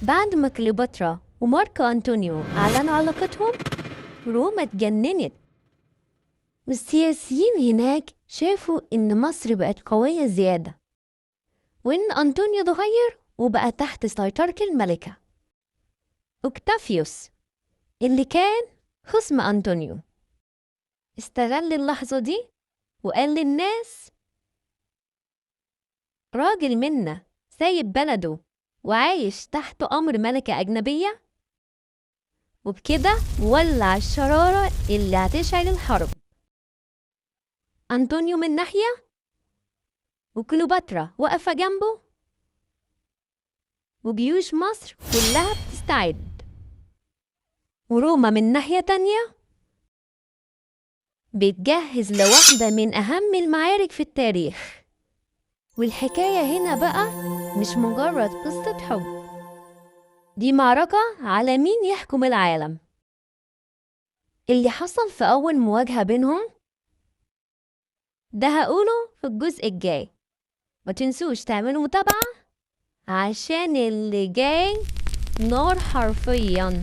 بعد ما كليوباترا وماركو أنطونيو أعلنوا علاقتهم، روما اتجننت، والسياسيين هناك شافوا إن مصر بقت قوية زيادة، وإن أنطونيو اتغير وبقى تحت سيطرة الملكة. أوكتافيوس اللي كان خصم أنطونيو استغل اللحظة دي وقال للناس: راجل منا سايب بلده وعايش تحت أمر ملكة أجنبية. وبكده ولع الشرارة اللي هتشعل الحرب. أنطونيو من ناحية، وكليوباترا واقفة جنبه، وجيوش مصر كلها بتستعد، وروما من ناحية تانية بتجهز لواحدة من أهم المعارك في التاريخ. والحكاية هنا بقى مش مجرد قصة حب، دي معركة على مين يحكم العالم. اللي حصل في أول مواجهة بينهم ده هقوله في الجزء الجاي. ما تنسوش تعملوا متابعة عشان اللي جاي نار حرفيا.